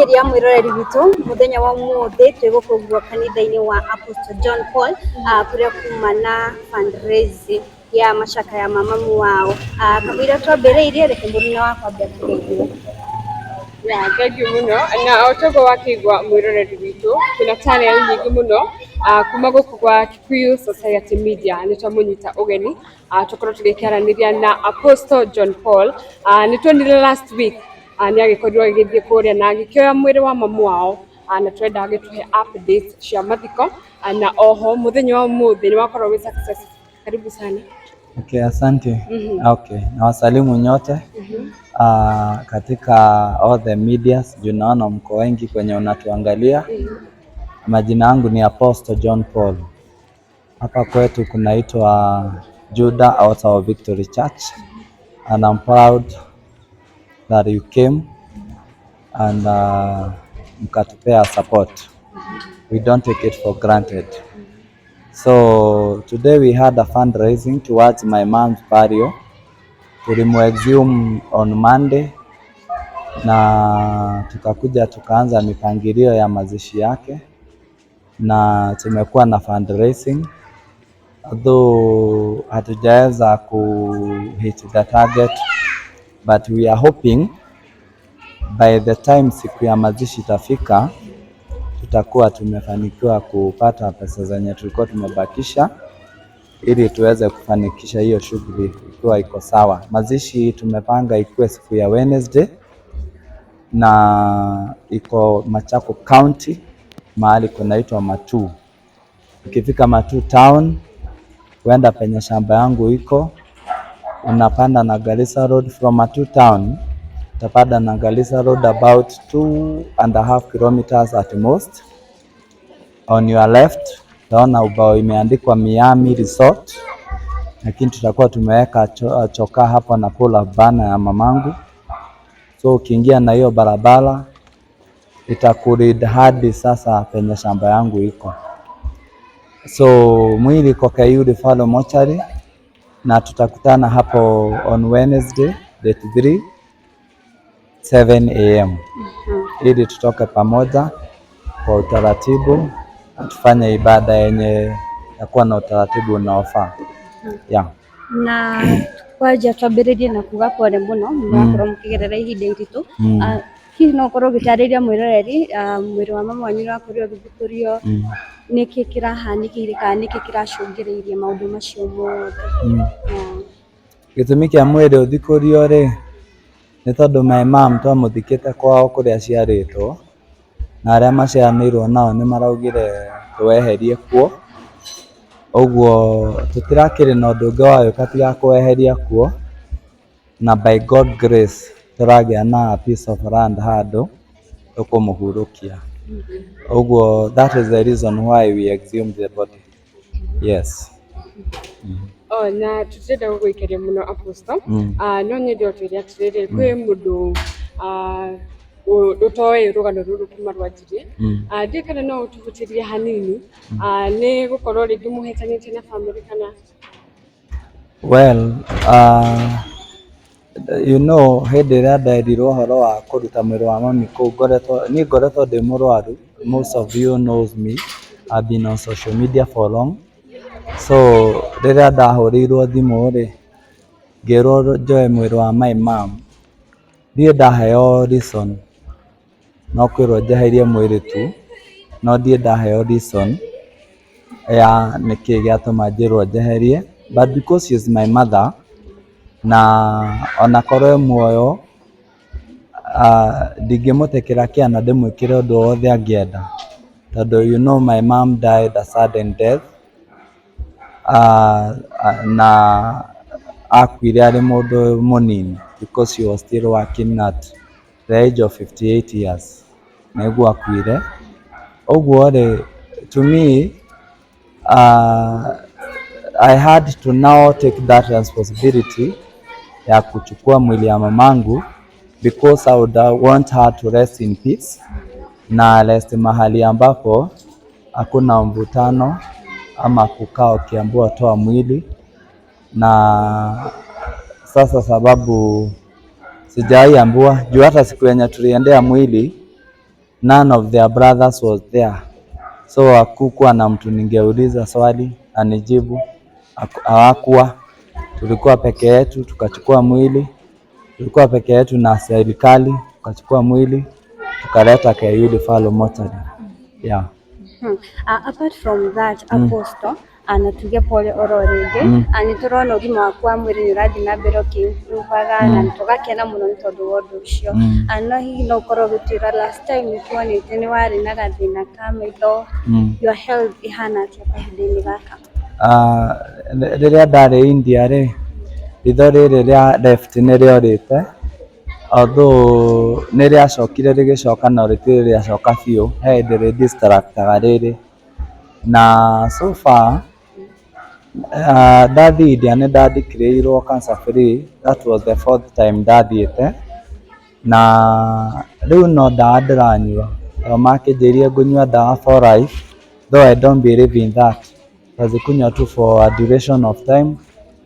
Makĩria mwĩroreri witũ, mũthenya wa ũmũthĩ twĩ gũkũ ũguo kanitha-inĩ wa Apostle John Paul, kũrĩa kuma na fundraising ya macakaya ma mamu wao. Kamũira twambĩrĩirie, reke mũruna wakwa ambe atũgeithie. Ya, thank you mũno. Na o toguo wakĩigua, mwĩroreri witũ, twĩna channel nyingĩ mũno kuma gũkũ gwa Kikuyu Society Media. Nĩ twamũnyita ũgeni, tũkorwo tũgĩkĩaranĩria na Apostle John Paul. Nĩ tuonire last week nĩ agĩkorirwo agĩgĩthiĩ kũrĩa na agĩkĩoya mwĩrĩ wa mamu wao, na twenda agĩtũhe updates cia mathiko, na oho mũthenya wa ũmũthĩ nĩ wakorwo wĩ success. Karibu sana. Okay, asante. Okay, nawasalimu nyote katika all the medias, juu naona mko wengi kwenye unatuangalia. Majina yangu ni Apostle John Paul. Hapa kwetu kunaitwa Judah Altar of Victory Church, and I'm proud that you came and mkatupea support. We don't take it for granted. So today we had a fundraising towards my mom's burial. Tulimu-exhume on Monday na tukakuja tukaanza mipangilio ya mazishi yake, na tumekuwa na fundraising, although hatujaweza ku hit the target, but we are hoping by the time siku ya mazishi itafika, tutakuwa tumefanikiwa kupata pesa zenye tulikuwa tumebakisha ili tuweze kufanikisha hiyo shughuli ikiwa iko sawa. Mazishi tumepanga ikuwe siku ya Wednesday na iko Machakos County, mahali kunaitwa Matuu. Ukifika Matuu town, huenda penye shamba yangu iko, unapanda na Garissa Road from Matuu town, utapanda na Garissa Road about 2.5 kilometers at most. On your left utaona ubao imeandikwa Miami Resort, lakini tutakuwa tumeweka chokaa hapo na pull up banner ya mamangu. So ukiingia na hiyo barabara itakulead hadi sasa penye shamba yangu iko. So mwili iko KU Referral Mortuary na tutakutana hapo on Wednesday date 3 7 a.m. ili tutoke pamoja kwa utaratibu na tufanye ibada yenye yakuwa na utaratibu unaofaa. Yeah. Na kwanja twambĩrĩrie na kuga pole mũno, mũrakorwo mũkĩgerera ihinda iritũ. Hihi no ũkorwo ũgĩtarĩria mwĩroreri, mwĩrĩ wa mama wanyu ũrakorirwo ũgĩthikũrio, nĩkĩ kĩrahanĩkĩire kana nĩkĩ kĩracũngĩrĩirie maũndũ macio mothe? Gĩtũmi kĩa mwĩrĩ ũthikũrio rĩ, nĩ tondũ my mom twamũthikĩte kwao kũrĩa aciarĩtwo, na arĩa maciaranĩirwo nao nĩ maraugire tũweherie kuo, ũguo tũtirakĩrĩ na ũndũ ũngĩ wa gwĩka tiga kũweheria kuo, na by God grace tũragĩa na a piece of land handũ tũkũmũhurũkia. Ũguo that is the reason why we exhumed the body. Yes. Oh, na tũtirenda gũgũikaria mũno, Apostle. No nyende ũtwĩre atĩrĩrĩ, kwĩ mũndũ ũtoĩ rũgano rũrũ kuma rwanjirie. Ndiũĩ kana no ũtũhutĩrie hanini, nĩ gũkorwo rĩngĩ mũhĩtanĩtie na bamĩrĩ kana? Well, hĩndĩ ĩrĩa nderirwo ũhoro wa kũruta mwĩrĩ wa mami kũu, ngoretwo niĩ ngoretwo ndĩ mũrwaru. Most of you knows me. I've been on social media for long. So rĩrĩa ndahũrĩirwo thimũ rĩ, ngĩrwo njoe mwĩrĩ wa my mom, ndirĩ ndaheo reason, no kwĩrwo njeherie mwĩrĩ tu, no ndirĩ ndaheo reason ya nĩkĩ gĩatũma njĩrwo njeherie, but because she is my mother, na onakorwo e muoyo, ndingĩmũtekera kĩa na ndĩmwĩkĩre ũndũ o wothe angĩenda, tondũ you know my mom died a sudden death, na akuire arĩ mũndũ mũnini because she was still working at the age of 58 years nĩguo akuire. Ũguo rĩ, to me, I had to now take that responsibility ya kuchukua mwili ya mamangu because I would want her to rest in peace na rest mahali ambapo hakuna mvutano ama kukaa ukiambiwa toa mwili. Na sasa sababu sijawahi ambiwa juu, hata siku yenye tuliendea mwili. None of their brothers was there, so hakukuwa na mtu ningeuliza swali anijibu. Hawakuwa, tulikuwa peke yetu, tukachukua mwili, tulikuwa peke yetu na serikali, tukachukua mwili tukaleta KU Referral Mortuary. Yeah. Apart from that, Apostle, na tuge pole oro rĩngĩ. Nĩ tũrona ũgima waku wa mwĩrĩ nĩ ũrathiĩ na mbere ũkĩ-improve-aga na nĩ tũgakena mũno nĩ tondũ wa ũndũ ũcio. No hihi no ũkorwo ũgĩtwĩra, last time nĩ tuonĩte nĩ warĩ na gathĩna ka maitho, your health ĩhana atĩa kahinda-inĩ gaka? Rĩrĩa ndarĩ India rĩ, ritho rĩrĩ rĩa left nĩ rĩorĩte, although nĩ rĩacokire rĩgĩcoka, no rĩtirĩ rĩacoka biũ, he hĩndĩ rĩ distractaga rĩrĩ. Na so far ndathiĩ India nĩ ndadeclarirwo cancer free. That was the fourth time ndathiĩte, na rĩu no ndawa ndĩranyua, o makĩnjĩrire ngũnyua ndawa for life, though I don't believe in that. Tazikunywa tu for a duration of time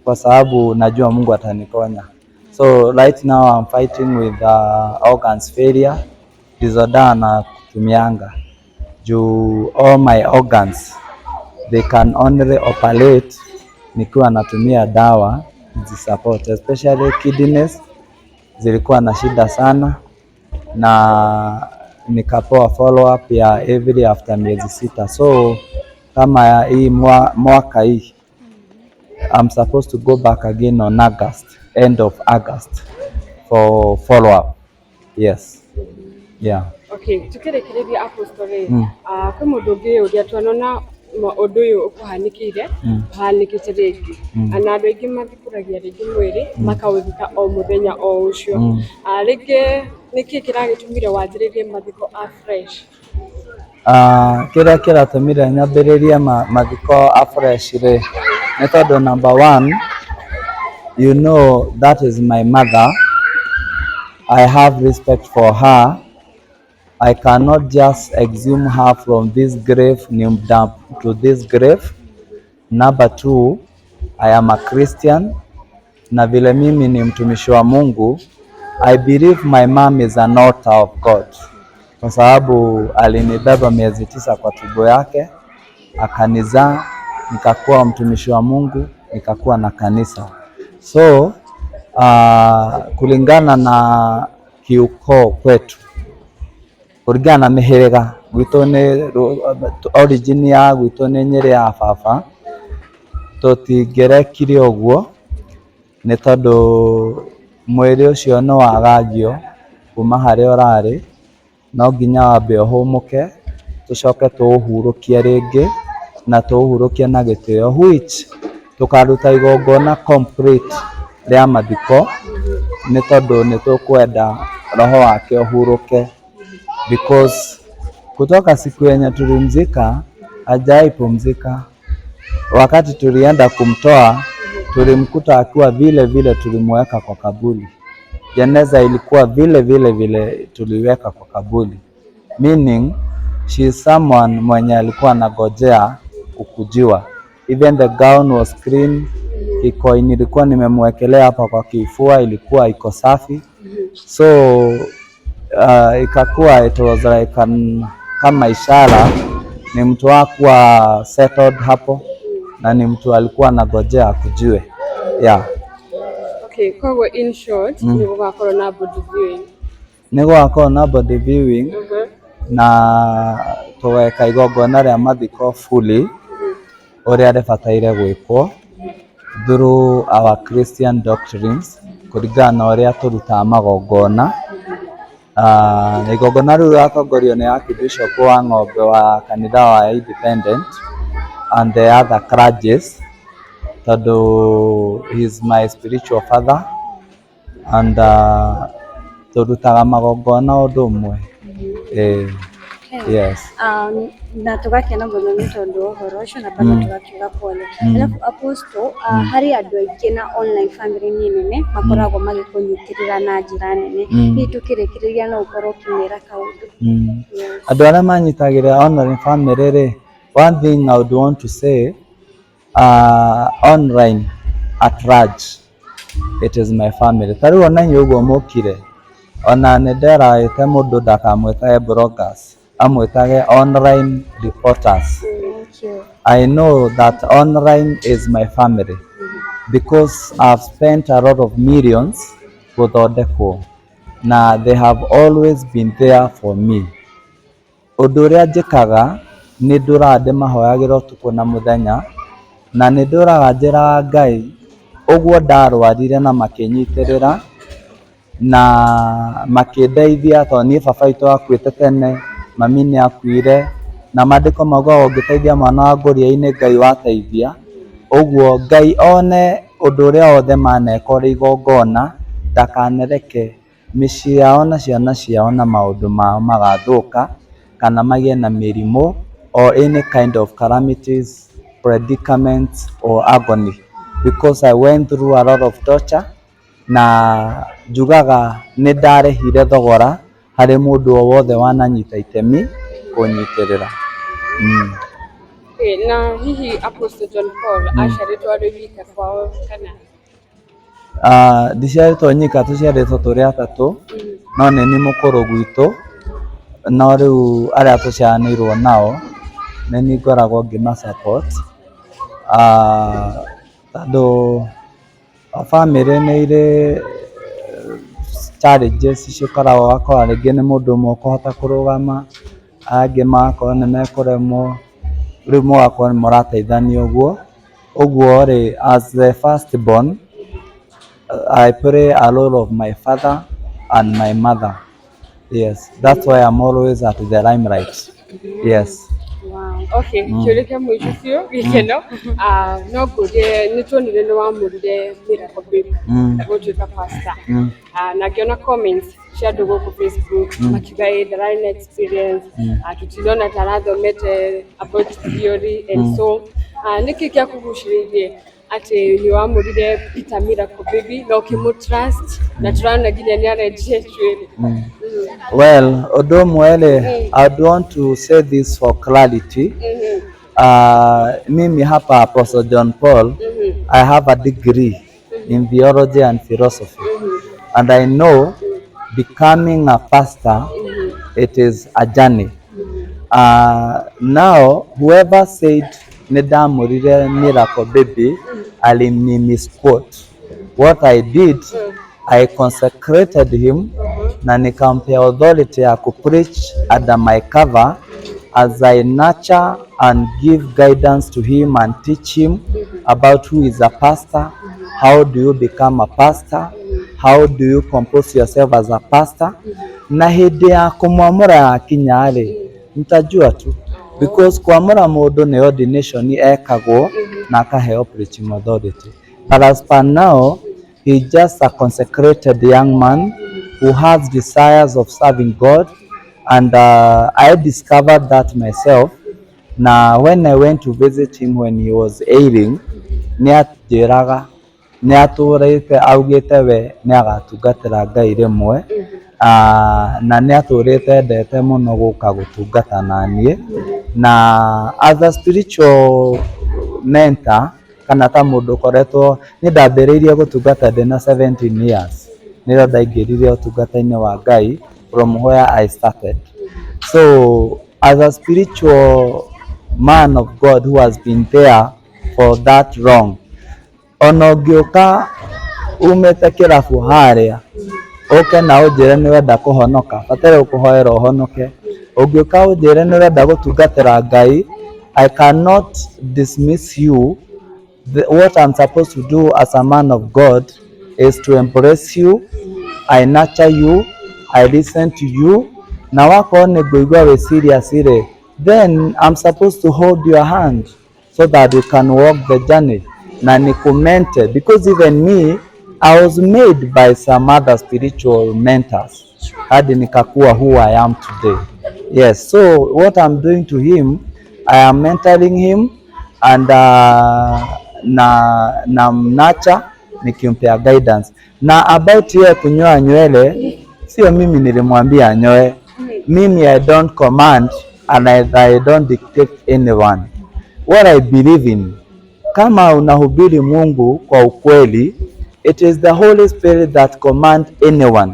kwa sababu najua Mungu ataniponya. So right now I'm fighting with organs failure disorder na kutumianga juu all my organs, they can only operate nikiwa natumia dawa zisupport, especially kidneys zilikuwa na shida sana, na nikapewa follow up ya every after miezi 6. So kama hii mwaka hii I'm supposed to go back again on August, end of August, for follow up. Yes. Yeah. Okay, tukĩrĩkĩrĩria, Apostle rĩ, kwĩ mũndũ ũngĩ ũrĩa twanona ũndũ ũyũ ũkũhanĩkĩire, ũhanĩkĩte rĩngĩ, na andũ aingĩ mathikũragia rĩngĩ mwĩrĩ makaũthika o mũthenya o ũcio. Rĩngĩ nĩkĩ kĩragĩtũmire wanjĩrĩrie mathiko afresh? Kĩrĩa kĩratũmire nyambĩrĩrie mathiko afresh rĩ, nĩ tondũ number one, you know that is my mother. I have respect for her. I cannot just exhume her from this grave, dump to this grave. Number two, I am a Christian, na vile mimi ni mtumishi wa Mungu, I believe my mom is an altar of God, kwa sababu alinibeba miezi 9 kwa tumbo yake, akanizaa, nikakuwa mtumishi wa Mungu, nikakuwa na kanisa. So kulingana na kiukoo kwetu, kũringana na mĩhĩrĩga gwitũ, nĩ origin ya gwitũ nĩ Nyĩrĩ ya baba, tũtingĩrekire ũguo nĩ tondũ mwĩrĩ ũcio nĩ wagagio kuma harĩa ũrarĩ, no nginya wambe ũhũmũke, tũcoke tũũhurũkie rĩngĩ na tũũhurũkie na gĩtĩo, which tũkaruta igongona complete rĩa mathiko, nĩ tondũ nĩ tũkwenda roho wake ũhurũke, because kutoka siku yenye tulimzika hajawahi pumzika. Wakati tulienda kumtoa, tulimkuta akiwa vile vile tulimweka kwa kaburi. Jeneza ilikuwa vile vile vile tuliweka kwa kaburi, meaning she is someone mwenye alikuwa anagojea kukujiwa. Even the gown was clean, kikoi nilikuwa nimemwekelea hapa kwa kifua ilikuwa iko safi, so ikakuwa it was like kama ishara ni mtu hakuwa settled hapo na ni mtu alikuwa anagojea akujue, yeah. Okay, koguo in short nĩ gũgakorwo na body viewing. Nĩ gũgakorwo na body viewing na tũgeka igongona rĩa mathiko fully ũrĩa rĩbataire gwĩkwo through our Christian doctrines, kũringana na ũrĩa tũrutaga magongona. Na igongona rĩu rĩratongorio nĩ Archbishop wa Ng'ombe wa kanitha wa Independent and the other clergies, tondũ he is my spiritual father and tũrutaga magongona ũndũ ũmwe. Yes. Na tũgakena mũno nĩ tondũ wa ũhoro ũcio na bado tũgakiuga pole. Alafu Apostle, harĩ andũ aingĩ na online family nĩ nene makoragwo magĩkũnyitĩrĩra na njĩra nene. Hihi tũkĩrĩkĩrĩria no ũkorwo ũkĩmera kaũndũ? Yes. Andũ arĩa manyitagĩrĩra online family rĩ, one thing I would want to say, online at large, it is my family. Ta rĩu ona inyuĩ ũguo mũkire, Ona nĩ nderaĩte mũndũ ndakamwĩtage bloggers, amwĩtage online reporters. Thank you. I know that online is my family because I've spent a lot of millions gũthondekwo na they have always been there for me. Ũndũ ũrĩa njĩkaga nĩ ndũraga ndĩmahoyagĩra ũtukũ na mũthenya, na nĩ ndũraga njĩraga Ngai ũguo ndarwarire na makĩnyitĩrĩra na makĩndeithia, tondũ niĩ baba witũ akuĩte tene, mami nĩ akuire, na maandĩko maugaga ũngĩteithia mwana wa ngũria-inĩ Ngai wateithia. Ũguo Ngai one ũndũ ũrĩa wothe maneka ũrĩ igongona, ndakanareke mĩciĩ yao na ciana ciao na maũndũ mao magathũka kana magĩe na mĩrimũ or any kind of calamities, predicaments or agony, because I went through a lot of torture, na njugaga nĩ ndarĩhire thogora harĩ mũndũ o wothe wananyita itemi kũnyitĩrĩra. Okay, na hihi Apostle John Paul aciarĩtwo arĩ wika kwao kana? Ndiciarĩtwo nyika, tũciarĩtwo tũrĩ atatũ, no nĩ niĩ mũkũrũ gwitũ, no rĩu arĩa tũciaranĩirwo nao nĩ niĩ ngoragwo ngĩma support, tondũ bamĩrĩ nĩ irĩ challenges cikoragwo, ũgakora rĩngĩ nĩ mũndũ ũmwe ũkũhota kũrũgama, aya angĩ magakorwo nĩ mekũremwo, rĩu mũgakorwo nĩ mũrateithania ũguo. Ũguo rĩ, as the first born, I play a role of my father and my mother. Yes, that's why I'm always at the limelight. Yes. Wow. Okay, kĩũria kĩa mũico biũ gĩkeno. Ah, no ngũrie, nĩ tuonire nĩ wamũrire Miracle Babe gũtuĩka pastor. Ah, na ngĩona comments cia andũ gũkũ Facebook makiuga ĩ ndararĩ na experience. Ah, tũtirona ta arathomete about theory and so, ah, nĩkĩ gĩakũgucĩrĩirie atĩ nĩ wamũrire Peter Miracle Baby na ũkĩmũ trust, na tũrona nginya nĩ arenjire njuĩrĩ? Well, ũndũ ũmwe rĩ, I would want to say this for clarity. Mimi hapa Apostle John Paul, I have a degree in theology and philosophy. And I know becoming a pastor, it is a journey. Now, whoever said nĩ ndamũrire Miracle Baby, alini misquote. What I did, I consecrated him na nikampea authority ya kupreach under my cover as I nurture and give guidance to him and teach him about who is a pastor, how do you become a pastor, how do you compose yourself as a pastor. Na hĩndĩ ya kũmwamũra yakinya rĩ, mtajua tu, because kwamũra mũndũ nĩ ordination ekagwo na akaheo preaching authority. But as per now, he just a consecrated young man who has desires of serving God, and I discovered that myself na when I went to visit him when he was ailing, nĩ anjĩraga nĩ atũrĩte augĩte we nĩ agatungatĩra Ngai rĩmwe. Na nĩ atũrĩte endete mũno gũka gũtungata na niĩ, na as a spiritual mentor kana ta mũndũ ũkoretwo, niĩ ndambĩrĩirie gũtungata ndĩna 17 years, nĩrĩo ndaingĩrire ũtungata-inĩ wa Ngai from where I started. So as a spiritual man of God who has been there for that long, ona ũngĩũka umĩte kĩrabu harĩa ũke na ũnjĩre nĩ ũrenda kũhonoka, bataire gũkũhoera ũhonoke. Ũngĩũka ũnjĩre nĩ ũrenda gũtungatĩra Ngai, I cannot dismiss you. What I'm supposed to do as a man of God is to embrace you, I nurture you, I listen to you, na wakorwo nĩ ngũigua wĩ serious rĩ, then I'm supposed to hold your hand so that we can walk the journey na nikumentor, because even me, I was made by some other spiritual mentors hadi nikakuwa who I am today. Yes, so what I'm doing to him, I am mentoring him and na mnurture nikimpea guidance. Na about yeye kunyoa nywele, sio mimi nilimwambia anyoe. Mimi I don't command and I don't dictate anyone. What I believe in, kama unahubiri Mungu kwa ukweli, it is the Holy Spirit that command anyone.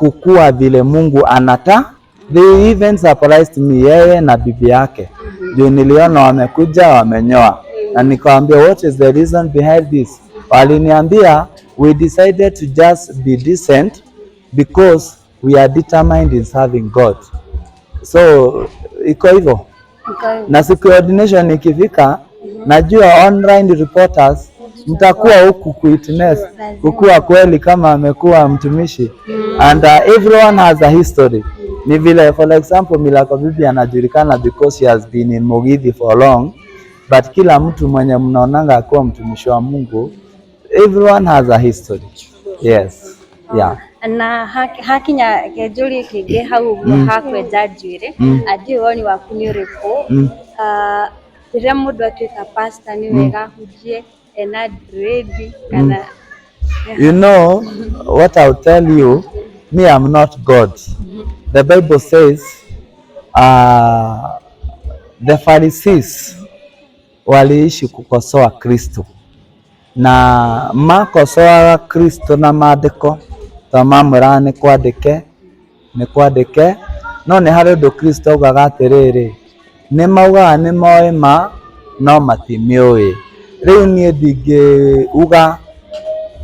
kukua vile Mungu anata. They even surprised me, yeye na bibi yake, juu niliona wamekuja wamenyoa, na nikawambia, "What is the reason behind this?" Waliniambia, "We decided to just be decent because we are determined in serving God." So iko hivyo. Na siku ya ordination ikifika, najua online reporters mtakuwa huku kuwitness kukuwa kweli kama amekuwa mtumishi. And everyone has a history. Ni vile, for example, Miracle Bibi anajulikana because she has been in Mugithi for long, but kila mtu mwenye mnaonanga akuwa mtumishi wa Mungu, everyone has a history. Yes, yeah. Na hakinya kĩnjũrie kĩngĩ hau ũguo hakwenja njuĩrĩ, ndiũĩ woni waku nĩ ũrĩkũ. Ah, rĩrĩa mũndũ atuĩka pastor, nĩ wega ahunjie ena dread kana? You know what I'll tell you, me, I'm not God. The Bible says the Pharisees waliishi kukosoa Kristo na makosoaga Kristo na maandĩko to mamwĩraga nĩ kwandĩke nĩ kwandĩke, no nĩ harĩ ũndũ Kristo augaga atĩrĩrĩ, nĩ maugaga nĩ moĩ ma no matimĩũĩ. Rĩu niĩ ndingĩuga,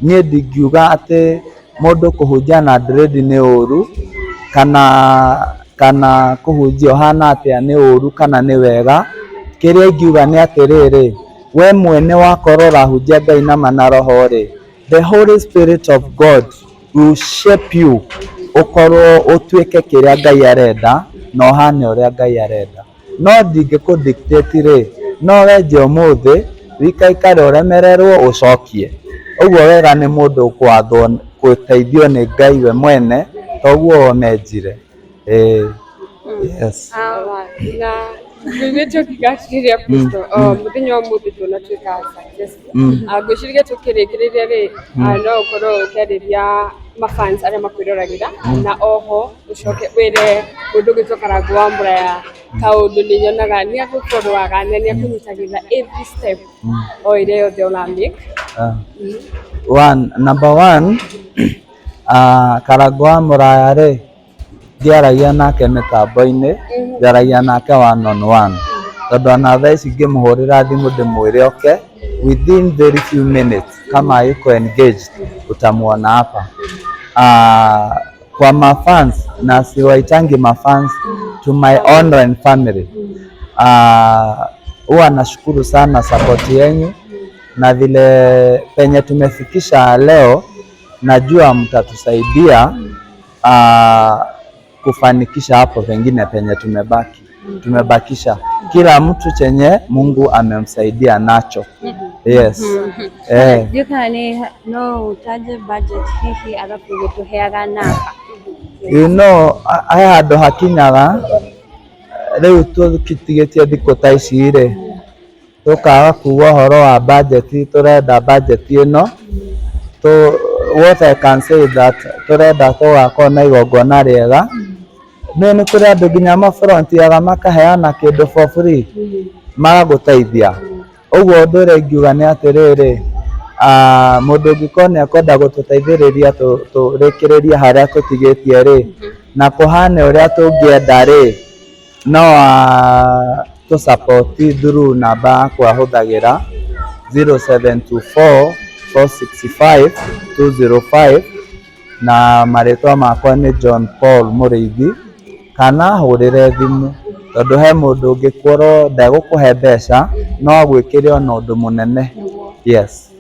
niĩ ndingiuga atĩ mũndũ kũhunjia na dread nĩ ũru kana kũhunjia ũhana atĩa nĩ ũru kana nĩ wega. Kĩrĩa ingiuga nĩ atĩrĩrĩ, we mwene wakorwo ũrahunjia Ngai nama na roho rĩ, the Holy Spirit of God will shape you ũkorwo ũtuĩke kĩrĩa Ngai arenda na ũhane ũrĩa Ngai arenda. No ndingĩkũ dictate rĩ, no wenje ũmũthĩ, wikaikare ũremererwo ũcokie. Ũguo wega nĩ mũndũ gwathwo gũteithio nĩ Ngai we mwene toguo menjire. Ĩĩ, yes. Na ngũiguĩte ũkiuga atĩrĩrĩ, Apostle, mũthenya wa ũmũthĩ ndũnatuĩka successful. Ngwĩciria tũkĩrĩkĩrĩria rĩ, no ũkorwo ũkĩarĩria mafans arĩa makwĩroragĩra, na oho ũcoke wĩre mũndũ ũgwĩtwo Karangũ wa Mũraya, kaũndũ nĩ nyonaga nĩ agũkorwaga na nĩ akũnyitagĩrĩra every step o ĩrĩa yothe ũra make. One, number one, Karangũ wa Mũraya rĩ, ndiaragia nake mĩtambo-inĩ, njaragia nake one on one, tondũ ona thaa ici ngĩmũhũrĩra thimũ ndĩmwĩre oke, within very few minutes kama yuko engaged utamuona hapa. Kwa mafans, na siwaitangi mafans, to my online family, huwa nashukuru sana support yenyu na vile penye tumefikisha leo, najua mtatusaidia kufanikisha hapo pengine penye tumebaki tumebakisha, kila mtu chenye Mungu amemsaidia nacho. Yes. Eh. Ndiũĩ kana nĩ no ũtaje budget hihi arabu gĩtũheaga namba. You know, he handũ hakinyaga rĩu tũtigĩtie thikũ ta ici rĩ, tũkaga kuga ũhoro wa budget, tũrenda budget ĩno tu. What I can say that tũrenda tũgakorwo na igongona rĩega. Nĩ kũrĩ andũ nginya mavolunteeraga makaheana kĩndũ for free magagũteithia. Ũguo ũndũ ũrĩa ingiuga nĩ atĩrĩrĩ, mũndũ ũngĩkorwo nĩ ekwenda gũtũteithĩrĩria tũrĩkĩrĩrie harĩa tũtigĩtie rĩ, na kũhane ũrĩa tũngĩenda rĩ, no tũ support through namba yakwa hũthagĩra 0724 465 205, na marĩtwa makwa nĩ John Paul Mũrĩithi, kana hũrĩre thimũ, tondũ he mũndũ ũngĩkorwo ndegũkũhe mbeca no agwĩkĩre ona ũndũ mũnene. Yes.